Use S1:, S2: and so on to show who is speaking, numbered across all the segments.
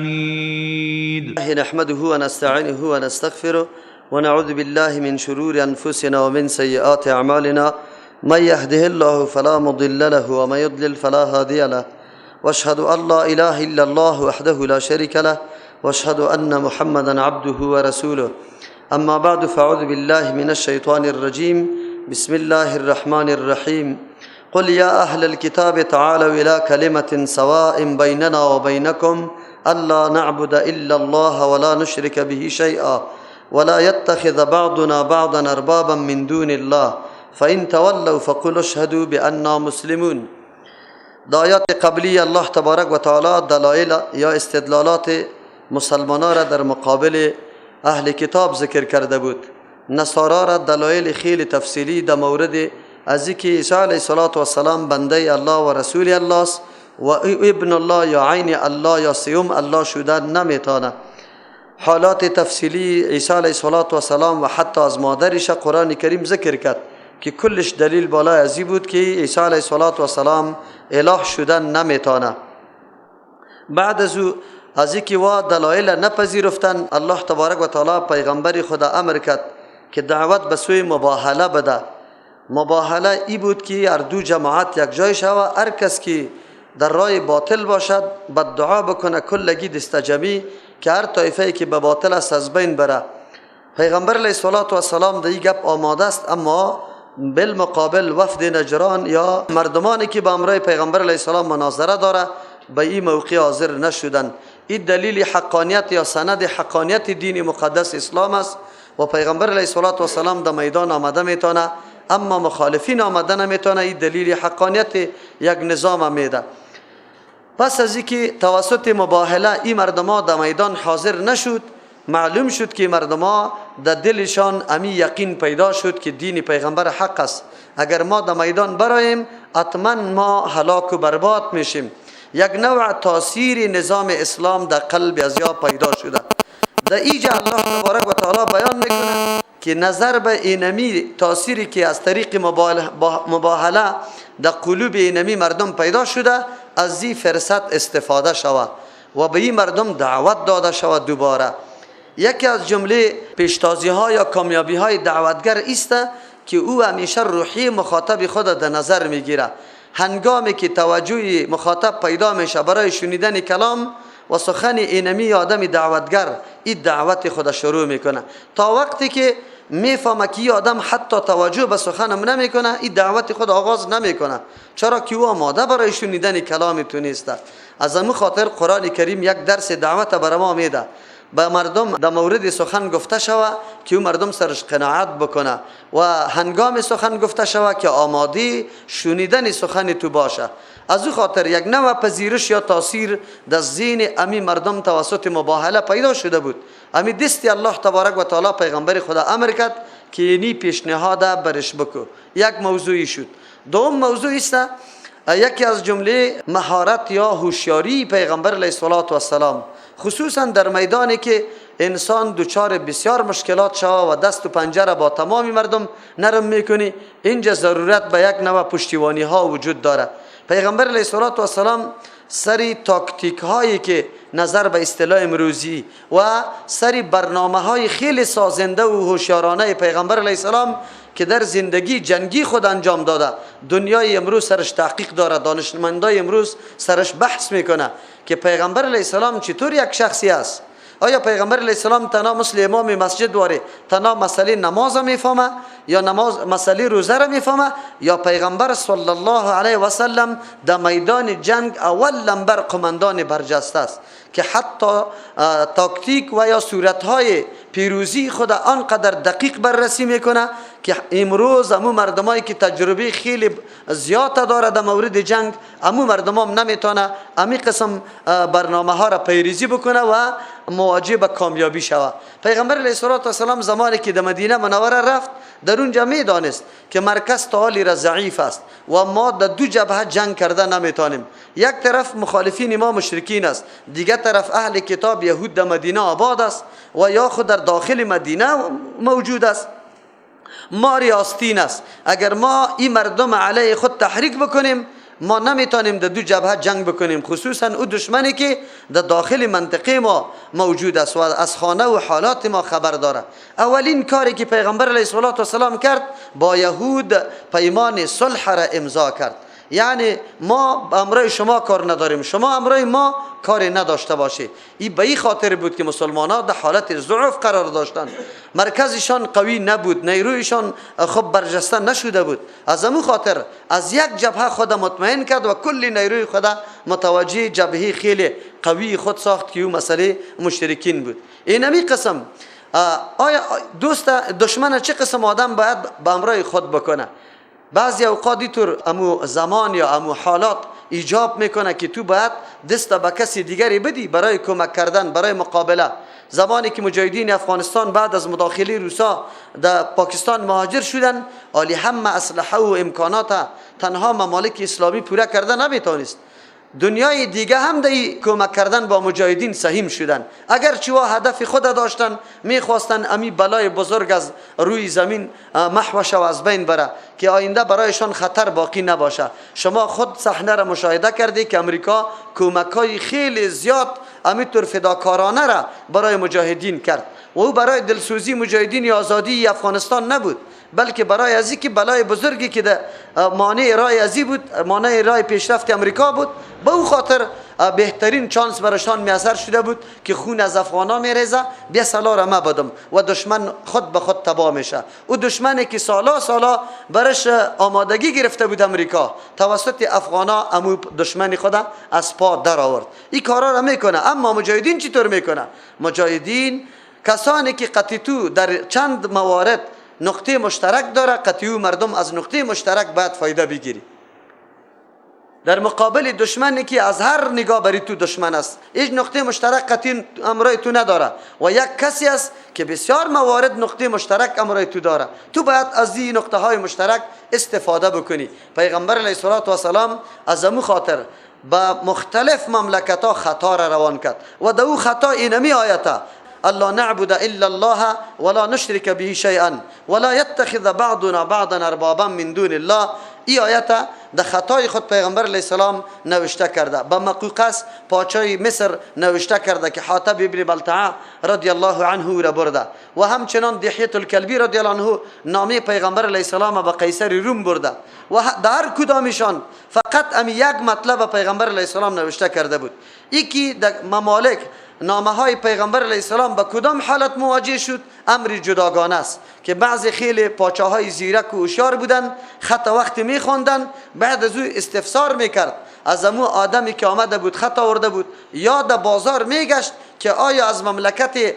S1: حمید.
S2: نحمده ونستعینه ونستغفره ونعوذ بالله من شرور انفسنا ومن سیئات اعمالنا، من يهده الله فلا مضل له ومن يضلل فلا هادي له، واشهد ان لا اله الا الله وحده لا شريك له، واشهد ان محمدا عبده ورسوله. اما بعد، فاعوذ بالله من الشیطان الرجیم. بسم الله الرحمن الرحیم. قل یا اهل الكتاب تعالوا الى كلمة سواء بيننا وبينكم الا نعبد الا الله ولا نشرك به شيئا ولا يتخذ بعضنا بعضا اربابا من دون الله فإن تولوا فقولوا اشهدوا بأننا مسلمون. در آیات قبلی الله تبارک و تعالی دلایل یا استدلالات مسلمانان را در مقابل اهل کتاب ذکر کرده بود. نصارا را دلایل خیلی تفصیلی در مورد از اینکه عیسی علیه السلام بنده الله و رسول الله است و ابن الله یا عین الله یا سیوم الله شدن نمیتانه. حالات تفصیلی عیسی علیه السلام و حتی از مادرش قرآن کریم ذکر کرد که کلش دلیل بالای ازی بود که عیسی علیه السلام اله شدن نمیتانه. بعد از او از اینکه وا دلایل نپذیرفتن، الله تبارک و تعالی پیغمبر خدا امر کرد که دعوت به سوی مباهله بده. مباهله ای بود که هر دو جماعت یک جای شوه، هر کس که در راه باطل باشد بد دعا بکنه، کلگی دست جمعی که هر طایفه که به باطل است از بین بره. پیغمبر علیه السلام در این گپ آماده است، اما بالمقابل وفد نجران یا مردمانی که به امرای پیغمبر علیه السلام مناظره داره به این موقع حاضر نشدن. این دلیل حقانیت یا سند حقانیت دین مقدس اسلام است و پیغمبر علیه السلام در میدان آمده میتونه، اما مخالفین آمده نمیتونه. این دلیل حقانیت یک نظام میده. پس از اینکه توسط مباهله این مردما در میدان حاضر نشد، معلوم شد که مردما در دلشان امی یقین پیدا شد که دین پیغمبر حق است. اگر ما در میدان برایم حتما ما هلاک و برباد میشیم. یک نوع تاثیر نظام اسلام در قلب ازیا پیدا شده. در اینجا الله تبارک و تعالی بیان میکنه که نظر به اینمی تاثیری که از طریق مباهله در قلوب اینمی مردم پیدا شده، از این فرصت استفاده شود و به این مردم دعوت داده شود دوباره. یکی از جمله پیشتازی ها یا کامیابی های دعوتگر است که او همیشه روحی مخاطب خود در نظر میگیره. هنگامی که توجه مخاطب پیدا میشه برای شنیدن کلام و سخن اینمی آدم دعوتگر، این دعوت خود شروع میکنه. تا وقتی که میفهمه که این آدم حتی توجه به سخنم نمیکنه، این دعوت خود آغاز نمیکنه، چرا که او آماده برای شنیدن کلام تو نیست. از همون خاطر قرآن کریم یک درس دعوت برای ما میده، به مردم در مورد سخن گفته شوه که او مردم سرش قناعت بکنه و هنگام سخن گفته شوه که آماده شنیدن سخن تو باشه. از او خاطر یک نوع پذیرش یا تاثیر در ذهن امی مردم توسط مباهله پیدا شده بود. امی دستی الله تبارک و تعالی پیغمبر خدا امر کرد که اینی پیشنهاد برش بکو. یک موضوعی شد. دوم موضوع است یکی از جمله مهارت یا هوشیاری پیغمبر علیه السلام، خصوصا در میدانی که انسان دچار بسیار مشکلات شوه و دست و پنجره با تمام مردم نرم میکنی، اینجا ضرورت به یک نوع پشتیبانی ها وجود داره. پیغمبر علیه السلام سری تاکتیک هایی که نظر به اصطلاح امروزی و سری برنامه های خیلی سازنده و هوشیارانه پیغمبر علیه السلام که در زندگی جنگی خود انجام داده، دنیای امروز سرش تحقیق داره، دانشمندای امروز سرش بحث میکنه که پیغمبر علیه السلام چطور یک شخصی است. آیا پیغمبر علیه السلام تنها مثل امام مسجد واره تنها مسئله نماز میفهمه یا نماز مسئله روزه را میفهمه، یا پیغمبر صلی الله علیه و سلم در میدان جنگ اول لمبر قماندان برجسته است که حتی تاکتیک و یا صورتهای پیروزی خود آنقدر دقیق بررسی میکنه که امروز امو مردمایی که تجربه خیلی زیاد داره در مورد جنگ، امو مردمام نمیتونه امی قسم برنامه ها را پیریزی بکنه و مواجه به کامیابی شوه. پیغمبر علیه السلام زمانی که در مدینه منوره رفت، در اونجا میدانست که مرکز تعالی را ضعیف است و ما در دو جبهه جنگ کرده نمیتونیم. یک طرف مخالفین ما مشرکین است، دیگه طرف اهل کتاب یهود در مدینه آباد است و یا خود در داخل مدینه موجود است. ما ریاستین است، اگر ما این مردم علیه خود تحریک بکنیم ما نمیتونیم در دو جبهه جنگ بکنیم، خصوصا او دشمنی که در داخل منطقه ما موجود است و از خانه و حالات ما خبر داره. اولین کاری که پیغمبر علیه الصلاة والسلام کرد، با یهود پیمان صلح را امضا کرد. یعنی ما امرای شما کار نداریم، شما امرای ما کار نداشته باشی. این به این خاطر بود که مسلمان ها در حالت ضعف قرار داشتند، مرکزشان قوی نبود، نیرویشان خوب برجسته نشده بود. از امو خاطر از یک جبهه خود مطمئن کرد و کل نیروی خود متوجه جبهه خیلی قوی خود ساخت که او مسئله مشرکین بود. اینمی قسم آیا دوست دشمن چه قسم آدم باید به امرای خود بکنه؟ بعضی اوقات طور امو زمان یا امو حالات ایجاب میکنه که تو باید دست به کسی دیگری بدی برای کمک کردن، برای مقابله. زمانی که مجاهدین افغانستان بعد از مداخله روسا در پاکستان مهاجر شدن، آلی هم اسلحه و امکانات تنها ممالک اسلامی پوره کرده نمیتونست، دنیای دیگه هم در کمک کردن با مجاهدین سهیم شدن. اگر چوا هدف خود داشتن، میخواستن امی بلای بزرگ از روی زمین محو شه و از بین بره که آینده برایشان خطر باقی نباشه. شما خود صحنه را مشاهده کردی که امریکا کمک های خیلی زیاد امیطور فداکارانه را برای مجاهدین کرد و او برای دلسوزی مجاهدین آزادی افغانستان نبود، بلکه برای ازی که بلای بزرگی که در مانع رای ازی بود، مانع رای پیشرفت امریکا بود، به او خاطر بهترین چانس برشان میسر شده بود که خون از افغانا میریزه، بیا سلا را ما بدم و دشمن خود به خود تباه میشه. او دشمنی که سالا سالا برش آمادگی گرفته بود امریکا، توسط افغانا امو دشمن خود از پا در آورد. این کارا را میکنه. اما مجاهدین چطور میکنه؟ مجاهدین کسانی که قطعی در چند موارد نقطه مشترک داره، قطعی مردم از نقطه مشترک باید فایده بگیری. در مقابل دشمنی که از هر نگاه بری تو دشمن است، هیچ نقطه مشترک قطعی امرای تو نداره و یک کسی است که بسیار موارد نقطه مشترک امرای تو داره، تو باید از این نقطه های مشترک استفاده بکنی. پیغمبر علیه الصلاة والسلام از امو خاطر با مختلف مملکت ها خطا را روان کرد و در او خطا اینمی آیته: الله نعبد الا الله ولا نشرك به شيئا ولا يتخذ بعضنا بعضا اربابا من دون الله. ای آیت در خطای خود پیغمبر علیه السلام نوشته کرده. به مقوقس پاچای مصر نوشته کرده که حاتب ابن بلتعه رضی الله عنه را برده و همچنان دحیة الکلبی رضی الله عنه نامه پیغمبر علیه السلام به قیصر روم برده و در هر کدامشان فقط امی یک مطلب پیغمبر علیه السلام نوشته کرده بود. یکی در ممالک نامه های پیغمبر علیه السلام به کدام حالت مواجه شد امر جداگانه است که بعضی خیلی پاچاهای زیرک و هوشیار بودن، خط وقتی میخواندن بعد از او استفسار میکرد از امو آدمی که آمده بود خط آورده بود یا در بازار میگشت که آیا از مملکت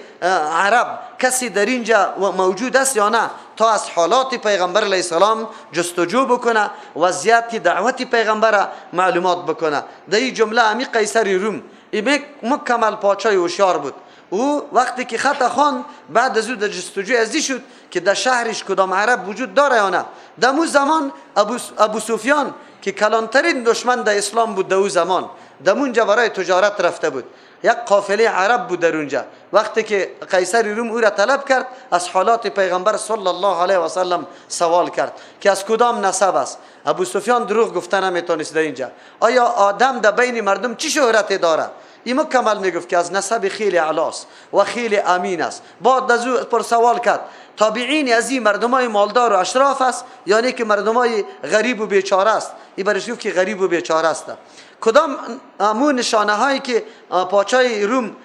S2: عرب کسی در اینجا موجود است یا نه، تا از حالات پیغمبر علیه السلام جستجو بکنه، وضعیت دعوت پیغمبر معلومات بکنه. در این جمله امی قیصر روم مکمل پاچای هوشیار بود. او وقتی که خط خواند بعد از او در جستجوی ازی شد که در شهرش کدام عرب وجود داره یا نه. در مو زمان ابو سفیان که کلانترین دشمن در اسلام بود در او زمان، در اونجا برای تجارت رفته بود، یک قافله عرب بود در اونجا. وقتی که قیصر روم او را طلب کرد از حالات پیغمبر صلی الله علیه و سلم سوال کرد که از کدام نسب است. ابو سفیان دروغ گفته نمیتونست در اینجا. آیا آدم در بین مردم چی شهرت داره؟ این مکمل میگفت که از نسب خیلی علاست و خیلی امین است. بعد از او پر سوال کرد تابعین از این مردمای مالدار و اشراف است یعنی که مردمای غریب و بیچاره است؟ این برش گفت که غریب و بیچاره است. کدام امو نشانه هایی که پاچای روم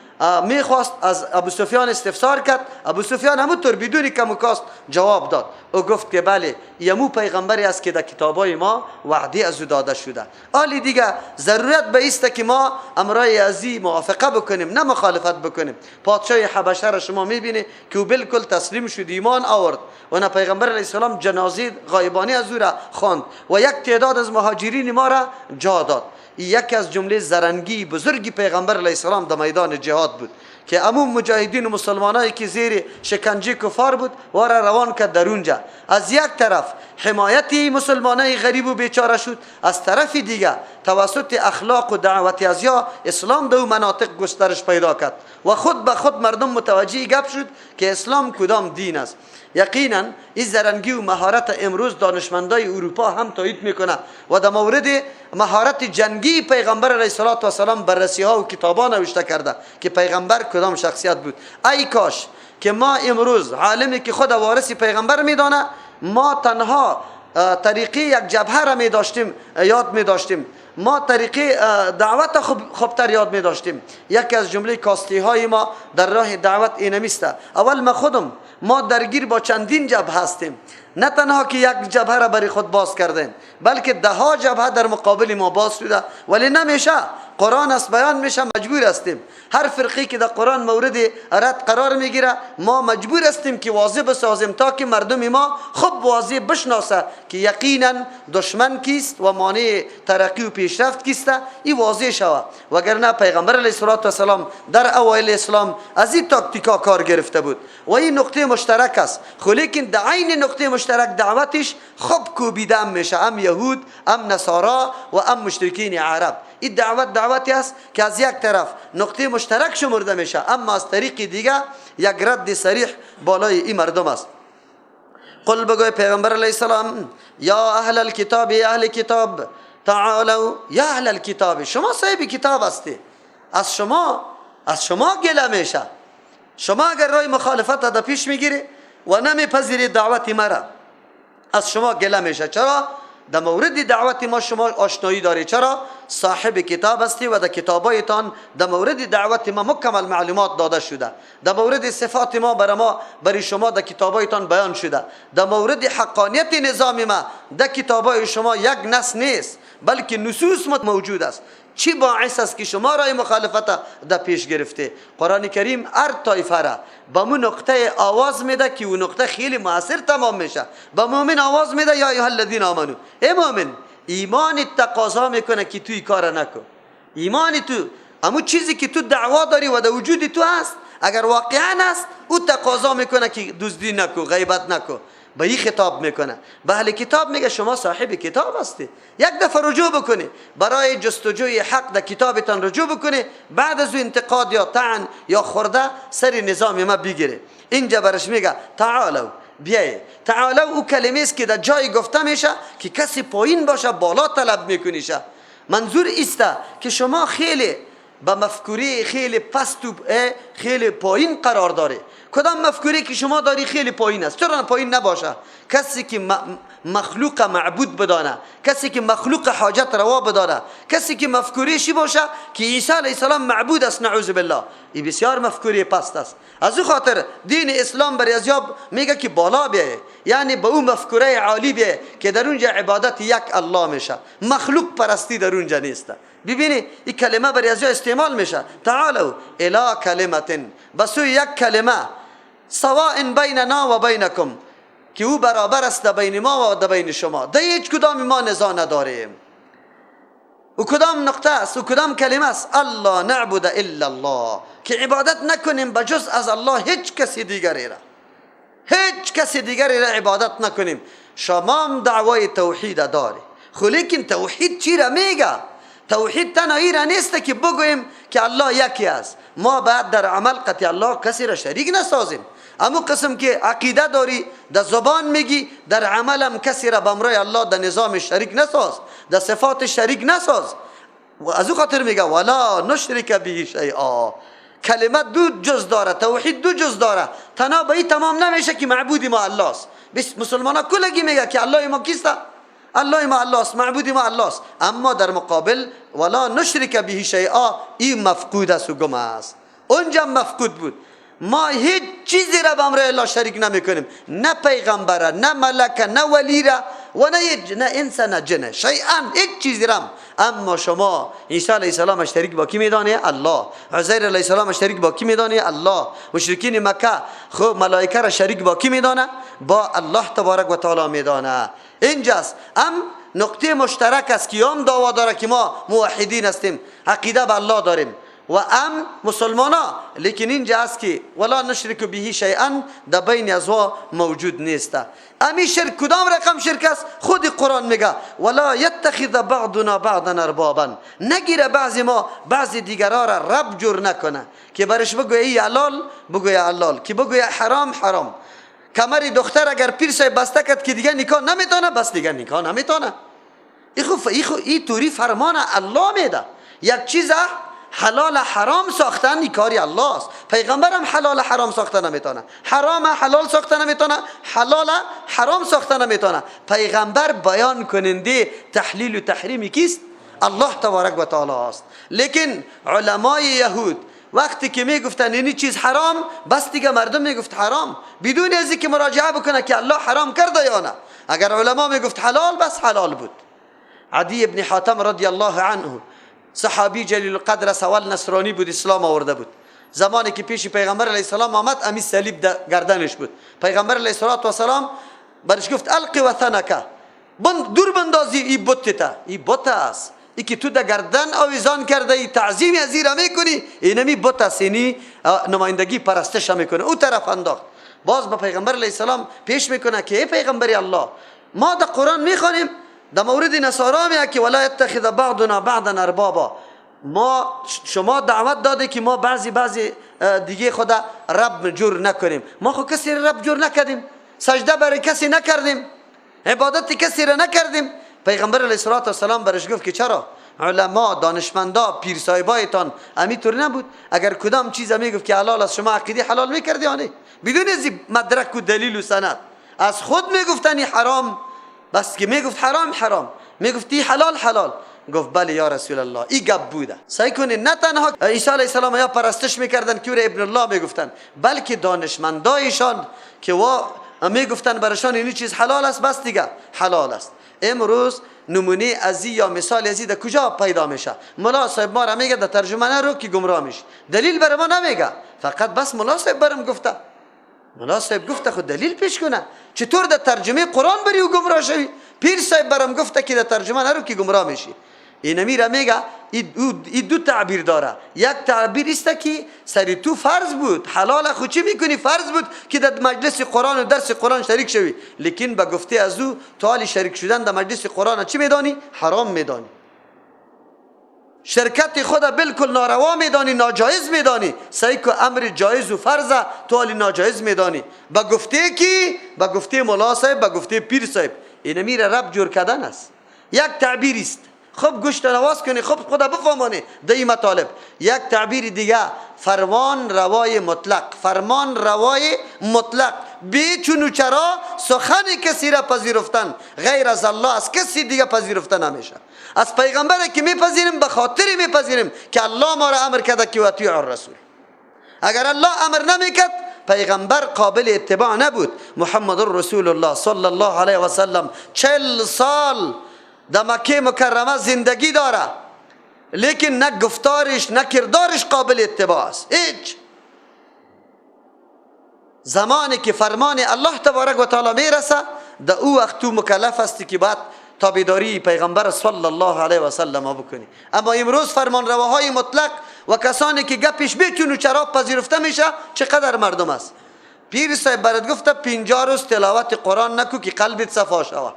S2: میخواست از ابو سفیان استفسار کرد، ابو سفیان همونطور بدون کم و کاست جواب داد. او گفت که بله یمو پیغمبری است که در کتابای ما وعده از او داده شده. آلی دیگه ضرورت به است که ما امرای ازی موافقه بکنیم نه مخالفت بکنیم. پادشاه حبشه را شما میبینی که او بالکل تسلیم شد، ایمان آورد و نه پیغمبر علیه السلام جنازه غایبانه از او را خواند و یک تعداد از مهاجرین ما را جا داد. یکی از جمله زرنگی بزرگی پیغمبر علیه السلام در میدان جهاد بود که امو مجاهدین و مسلمانایی که زیر شکنجه کفار بود وارا روان کرد در اونجا. از یک طرف حمایت مسلمانای غریب و بیچاره شد، از طرف دیگه توسط اخلاق و دعوت ازیا اسلام در مناطق گسترش پیدا کرد و خود به خود مردم متوجه گپ شد که اسلام کدام دین است. یقینا این زرنگی و مهارت امروز دانشمندای اروپا هم تایید میکنه و در مورد مهارت جنگی پیغمبر علیه الصلاة والسلام بررسی ها و کتابا نوشته کرده که پیغمبر کدام شخصیت بود. ای کاش که ما امروز عالمی که خود وارث پیغمبر میدانه، ما تنها طریقی یک جبهه را می داشتیم یاد می داشتیم، ما طریقی دعوت خوبتر یاد می داشتیم. یکی از جمله کاستی های ما در راه دعوت اینمیست. اول ما خودم ما درگیر با چندین جبهه هستیم، نه تنها که یک جبهه را برای خود باز کردیم، بلکه ده ها جبهه در مقابل ما باز شده، ولی نمیشه. قرآن است بیان میشه، مجبور هستیم. هر فرقی که در قرآن مورد رد قرار میگیره ما مجبور هستیم که واضح بسازیم تا که مردم ما خوب واضح بشناسه که یقینا دشمن کیست و مانع ترقی و پیشرفت کیست، این واضح شوه. وگرنه پیغمبر علیه الصلاة والسلام در اوایل اسلام از این تاکتیکا کار گرفته بود و این نقطه مشترک است. خو لیکن در عین نقطه مشترک دعوتش خوب کوبیده هم میشه، هم یهود، هم نصارا و هم مشرکین عرب. این دعوت دعوتی است که از یک طرف نقطه مشترک شمرده میشه، اما از طریق دیگه یک رد صریح بالای این مردم است. قل بگوی پیغمبر علیه السلام یا اهل الکتاب، یا اهل کتاب، تعالوا یا اهل الکتاب، شما صاحب کتاب هستی، از شما گله میشه. شما اگر رای مخالفت در پیش میگیری و نمیپذیری دعوت مرا، از شما گله میشه. چرا؟ در مورد دعوت ما شما آشنایی داری، چرا؟ صاحب کتاب هستی و در کتابایتان در مورد دعوت ما مکمل معلومات داده شده، در مورد صفات ما برای شما در کتابایتان بیان شده، در مورد حقانیت نظام ما در کتابای شما یک نص نیست بلکه نصوص موجود است. چی باعث است که شما رای مخالفت در پیش گرفته؟ قرآن کریم هر طایفه را به مو نقطه آواز میده که اون نقطه خیلی مؤثر تمام میشه. به مؤمن آواز میده یا ایها الذین آمنو، ای مؤمن، ایمان تقاضا میکنه که توی کار نکن. ایمان تو امو چیزی که تو دعوا داری و در وجود تو هست، اگر واقعا هست، او تقاضا میکنه که دزدی نکو، غیبت نکو. به این خطاب میکنه. به اهل کتاب میگه شما صاحب کتاب هستی، یک دفعه رجوع بکنی برای جستجوی حق در کتابتان رجوع بکنی، بعد از انتقاد یا طعن یا خورده سر نظام ما بگیره. اینجا برش میگه تعالو، بیای. تعالو او کلمه است که در جای گفته میشه که کسی پایین باشه بالا طلب میکنیشه. منظور ایسته که شما خیلی با مفکوری خیلی پست و خیلی پایین قرار داره. کدام مفکوری که شما داری خیلی پایین است؟ چرا پایین نباشه؟ کسی که مخلوق معبود بدانه، کسی که مخلوق حاجت روا بدانه، کسی که مفکوریشی باشه که عیسی علیه السلام معبود است، نعوذ بالله، این بسیار مفکوری پست است. از او خاطر دین اسلام برای ازیاب میگه که بالا بیایه، یعنی به او مفکوره عالی بیایه که در اونجا عبادت یک الله میشه، مخلوق پرستی در اونجا نیست. ببینی این کلمه برای ازیا استعمال میشه، تعالوا الی کلمة، بسوی یک کلمه، سواء بیننا و بینکم، که او برابر است در بین ما و در بین شما، در هیچ کدام ما نزاع نداریم. او کدام نقطه است؟ او کدام کلمه است؟ الله نعبد الا الله، که عبادت نکنیم بجز از الله هیچ کسی دیگری را، هیچ کسی دیگری را عبادت نکنیم. شما هم دعوای توحید داری، خو لیکن توحید چی را میگه؟ توحید تنها ای را نیست که بگوییم که الله یکی است، ما بعد در عمل قطع الله کسی را شریک نسازیم. امو قسم که عقیده داری در زبان میگی، در عملم کسی را بمرای الله در نظام شریک نساز، در صفات شریک نساز. و از او خاطر میگه ولا نشرک به شیئا. کلمه دو جز داره، توحید دو جز داره، تنها به این تمام نمیشه که معبود ما الله است. بس مسلمان ها کلگی میگه که الله ما کیست؟ الله ما الله است، معبود ما الله است، اما در مقابل ولا نشرک به شیئا، این مفقود است و گم است. اونجا مفقود بود. ما هیچ چیزی را به امر الله شریک نمی کنیم، نه پیغمبر، نه ملک، نه ولی را، و نه انسان، نه جن، شیئا، هیچ چیزی را. اما شما عیسی علیه السلام شریک با کی میدانی؟ الله. عزیر علیه السلام شریک با کی میدانی؟ الله. مشرکین مکه خب ملائکه را شریک با کی میدانه؟ با الله تبارک و تعالی میدانه. اینجاست ام نقطه مشترک است که هم دعوا داره که ما موحدین هستیم، عقیده به الله داریم، و ام مسلمانا، لیکن اینجا است که ولا نشرک به شیئا در بین ازوا موجود نیست. امی شرک کدام رقم شرک است؟ خود قرآن میگه ولا یتخذ بعضنا بعضا اربابا، نگیره بعضی ما بعضی دیگرا را رب جور نکنه که برش بگوی ای حلال بگوی حلال، که بگوی حرام حرام. کمر دختر اگر پیر صاحب بسته کرد که دیگه نکاح نمیتونه، بس دیگه نکاح نمیتونه. ای توری فرمان الله میده. یک چیز حلال حرام ساختن این کاری الله است. پیغمبرم حلال حرام ساخته نمیتونه، حرام حلال ساخته نمیتونه، حلال حرام ساخته نمیتونه. پیغمبر بیان کننده تحلیل و تحریم کیست؟ الله تبارک و تعالی است. لیکن علمای یهود وقتی که میگفتن این چیز حرام، بس دیگه مردم میگفت حرام، بدون از اینکه مراجعه بکنه که الله حرام کرده یا نه. اگر علما میگفت حلال، بس حلال بود. عدی ابن حاتم رضی الله عنه، صحابی جلیل القدر، سوال نصرانی بود، اسلام آورده بود. زمانی که پیش پیغمبر علیه السلام آمد، امی صلیب گردنش بود. پیغمبر علیه السلام برش گفت القی وثنک، دور بندازی ای بت تا، ای بت است، ای که تو در گردن آویزان کرده ای، تعظیم از را میکنی، اینمی بت است، اینی نمایندگی پرستش میکنه. او طرف انداخت. باز به پیغمبر علیه السلام پیش میکنه که ای پیغمبر الله، ما در قرآن میخوانیم در مورد نصارا میگه که ولا یتخذ بعضنا بعضا اربابا، ما شما دعوت داده که ما بعضی دیگه خدا رب جور نکنیم. ما خو کسی رب جور نکردیم، سجده برای کسی نکردیم، عبادت کسی را نکردیم. پیغمبر علیه السلام برش گفت که چرا؟ علما، دانشمندا، پیر صاحبایتان امیطور نبود. اگر کدام چیز میگفت که حلال است، شما عقیده حلال میکردی یا نه؟ بدون از مدرک و دلیل و سند از خود میگفتن حرام، بس که میگفت حرام حرام، میگفتی حلال حلال. گفت بله یا رسول الله، ای گپ بوده. سعی کنید نه تنها عیسی علیه السلام یا پرستش میکردن که او را ابن الله میگفتن، بلکه دانشمندایشان که وا میگفتن برشان این چیز حلال است، بس دیگه حلال است. امروز نمونه ازی یا مثال ازی در کجا پیدا میشه؟ ملا صاحب ما را میگه در ترجمه نرو که گمراه میشی، دلیل بر ما نمیگه، فقط بس ملا صاحب برم گفته. ملا صاحب گفته خود دلیل پیش کنه، چطور در ترجمه قرآن بری و گمراه شوی؟ پیر صاحب برم گفته که در ترجمه نرو که گمراه میشی. اینمی را میگه ای دو تعبیر داره. یک تعبیر است که سری تو فرض بود، حلال خو چی میکنی؟ فرض بود که در مجلس قرآن و درس قرآن شریک شوی، لیکن به گفته از او تو حال شریک شدن در مجلس قرآن چی میدانی؟ حرام میدانی. شرکت خود بالکل ناروا میدانی، ناجایز میدانی. سعی کو امر جایز و فرض تو حال ناجایز میدانی. با گفته کی؟ با گفته ملا صاحب، با گفته پیر صاحب. اینمی را رب جور کردن است. یک تعبیر است. خب گوشت نواز کنی، خب خدا بفهمانی در این مطالب. یک تعبیر دیگه، فرمان روای مطلق، فرمان روای مطلق، بی چون و چرا سخن کسی را پذیرفتن غیر از الله از کسی دیگه پذیرفته نمیشه. از پیغمبر که میپذیریم به خاطر میپذیریم که الله ما را امر کرده که اطیع الرسول. اگر الله امر نمیکرد پیغمبر قابل اتباع نبود. محمد رسول الله صلی الله علیه و سلم 40 سال در مکه مکرمه زندگی داره، لیکن نه گفتارش نه کردارش قابل اتباع است. هیچ. زمانی که فرمان الله تبارک و تعالی میرسه، در او وقت تو مکلف هستی که باید تابعداری پیغمبر صلی الله علیه و سلم بکنی. اما امروز فرمان رواهای مطلق و کسانی که گپش بیچون و چرا پذیرفته میشه چقدر مردم است. پیر صاحب برات گفته 50 روز تلاوت قرآن نکو که قلبت صفا شوه.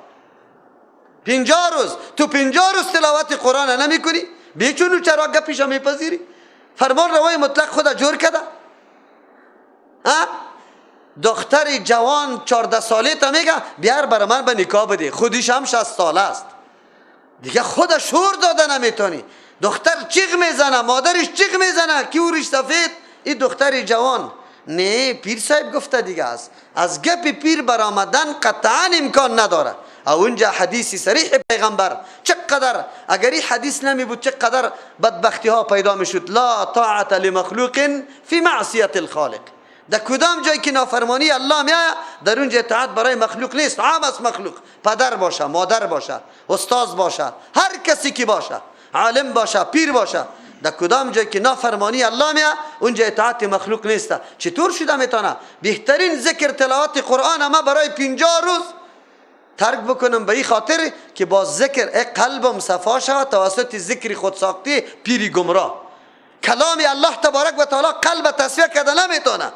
S2: 50 روز تو 50 روز تلاوت قرآن نمی کنی، بیچون و چرا گپش میپذیری؟ فرمان روای مطلق خدا جور کرده. دختر جوان 14 ساله تا میگه بیار برای من به نکاح بده، خودش هم 60 ساله است دیگه، خدا شور داده نمیتونی. دختر چیغ میزنه، مادرش چیغ میزنه که اورش سفید، این دختر جوان. نه، پیر صاحب گفته دیگه است. از گپ پیر برآمدن قطعا امکان نداره. اونجا حدیث صریح پیغمبر چقدر، اگر این حدیث نمی بود چقدر بدبختی ها پیدا میشد. لا طاعت لمخلوق فی معصیت الخالق. در کدام جایی که نافرمانی الله میآید در اونجا اطاعت برای مخلوق نیست. عام است مخلوق، پدر باشه، مادر باشه، استاد باشه، هر کسی که باشه، عالم باشه، پیر باشه، در کدام جایی که نافرمانی الله میآید اونجا اطاعت مخلوق نیست. چطور شده میتونه بهترین ذکر تلاوت قرآن ما برای 50 روز ترک بکنم به این خاطر که با ذکر قلبم صفا شود توسط ذکر خود ساخته پیری گمراه. کلام الله تبارک و تعالی قلب تصفیه کرده نمیتونه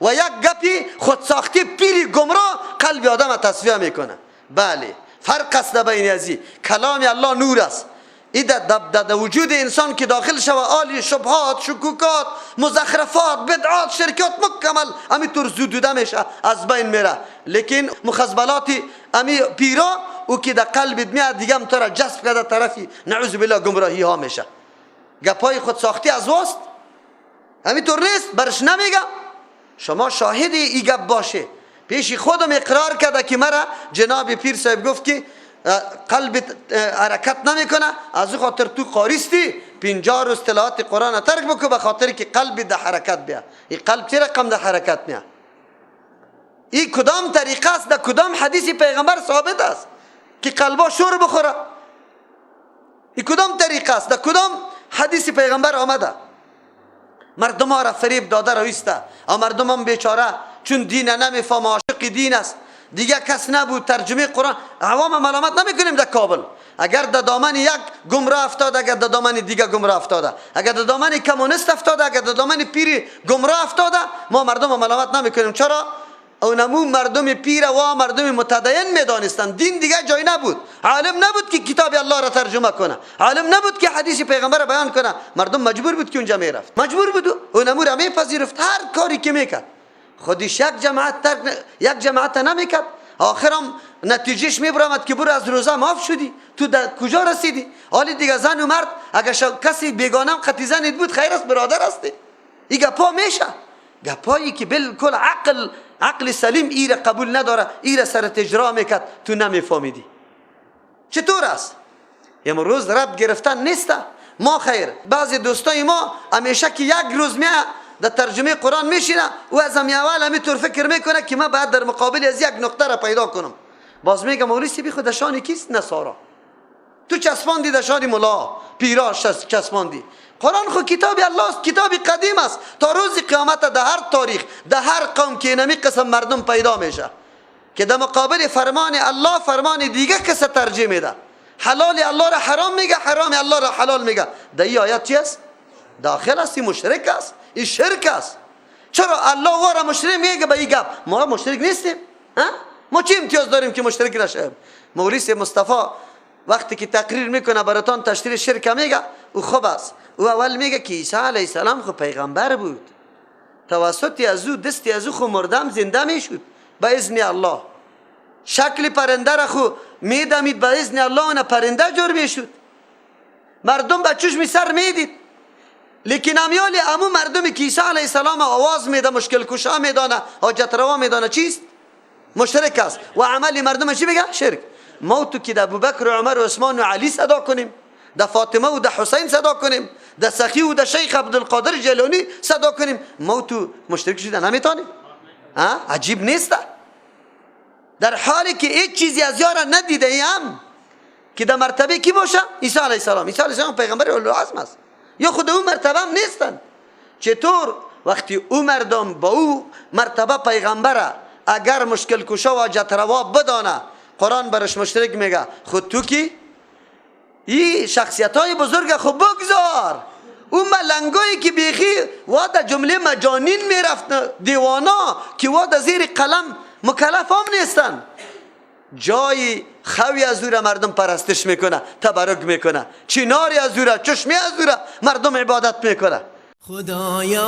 S2: و یک گپی خود ساخته پیری گمراه قلب آدم تصفیه میکنه. بله، فرق است بین ازی. کلام الله نور است، این در وجود انسان که داخل شوه آلی شبهات، شکوکات، مزخرفات، بدعات، شرکات مکمل همینطور زودوده میشه، از بین میره. لیکن مخزبلات امی پیرا او که در قلبت میاد دیگه هم تو را جذب کرده طرفی نعوذ بالله گمراهی ها میشه. گپای خود ساختی از واست، همینطور نیست؟ برش نمیگه. شما شاهد ای گپ باشه. پیش خودم اقرار کرده که مرا جناب پیر صاحب گفت که قلب حرکت نمیکنه، از او خاطر تو قاریستی 50 روز تلاوت قرآن ترک بکو به خاطر که قلب ده حرکت بیا. این قلب چه رقم ده حرکت نیا؟ این کدام طریقه است؟ ده کدام حدیث پیغمبر ثابت است که قلبا شور بخوره؟ این کدام طریقه است؟ ده کدام حدیث پیغمبر آمده؟ مردم ها را فریب داده رویسته. مردم هم بیچاره چون دین نمیفهمه، عاشق دین است، دیگه کس نبود ترجمه قرآن. عوام ملامت نمیکنیم در کابل. اگر در دامن یک گمراه افتاده، اگر در دامن دیگه گمراه افتاده، اگر در دامن کمونیست افتاده، اگر در دامن پیر گمراه افتاده، ما مردم ملامت نمیکنیم. چرا؟ اونمو مردم پیر و مردم متدین میدانستند، دین دیگه جای نبود، عالم نبود که کتاب الله را ترجمه کنه، عالم نبود که حدیث پیغمبر را بیان کنه. مردم مجبور بود که اونجا میرفت، مجبور بود اونمو را میپذیرفت. هر کاری که میکرد خودش یک جماعت ترک یک جماعت نمیکرد، آخرم نتیجهش میبرامد که برو از روزه معاف شدی، تو در کجا رسیدی؟ حالی دیگه زن و مرد اگر کسی بیگانم قطی زنید بود خیر است، برادر هستی. این گپا میشه، گپایی که بالکل عقل سلیم ایره قبول نداره، ایره سر تجرا میکرد، تو نمیفهمیدی چطور است. امروز رب گرفتن نیست. ما خیر بعضی دوستای ما همیشه که یک روز میه در ترجمه قرآن میشینه و از همی اول همیطور فکر میکنه که من باید در مقابل از یک نقطه را پیدا کنم. باز میگه مولوی بی خود دشان کیست؟ نصارا. تو چسباندی دشان ملا پیرا چسباندی. قرآن خو کتاب الله است، کتاب قدیم است، تا روز قیامت در هر تاریخ در هر قوم که نمی قسم مردم پیدا میشه که در مقابل فرمان الله فرمان دیگه کس ترجیح میده. حلال الله را حرام میگه، حرام الله را حلال میگه. در این آیت چی است؟ داخل است، مشرک است، این شرک است. چرا الله وارا مشرک میگه به این گپ؟ ما مشرک نیستیم. ما چه امتیاز داریم که مشرک نشیم؟ مولوی مصطفی وقتی که تقریر میکنه براتان تشریح شرک میگه، او خوب است. او اول میگه که عیسی علیه السلام خو پیغمبر بود، توسط از او دستی از او خو مردم زنده میشد به اذن الله، شکل پرنده را خو میدمید به اذن الله، اون پرنده جور میشد، مردم به چشم سر میدید. لیکن امیال امو مردمی که عیسی علیه السلام آواز میده، مشکل کشا میدانه، حاجت روا میدانه، چیست؟ مشرک است. و عمل مردم چی میگه؟ شرک. ما تو که در ابوبکر و عمر و عثمان و علی صدا کنیم، در فاطمه و در حسین صدا کنیم، در سخی و در شیخ عبدالقادر جیلانی صدا کنیم، ما تو مشرک شده نمیتونیم. عجیب نیست؟ در حالی که هیچ چیزی از یارا ندیده ایم که در مرتبه کی باشه؟ عیسی علیه السلام. عیسی علیه السلام پیغمبر اولوالعزم است، یا خود او مرتبه هم نیستن. چطور وقتی او مردم با او مرتبه پیغمبره اگر مشکل کشا و حاجت روا بدانه، قرآن برش مشرک میگه، خود تو کی؟ این شخصیت های بزرگ خب بگذار. او ملنگایی که بیخی و در جمله مجانین میرفت، دیوانا که و در زیر قلم مکلف هم نیستن، جای خوی از او را مردم پرستش میکنه، تبرک میکنه، چیناری از او را، چشمی از او را مردم عبادت میکنه.
S1: خدایا.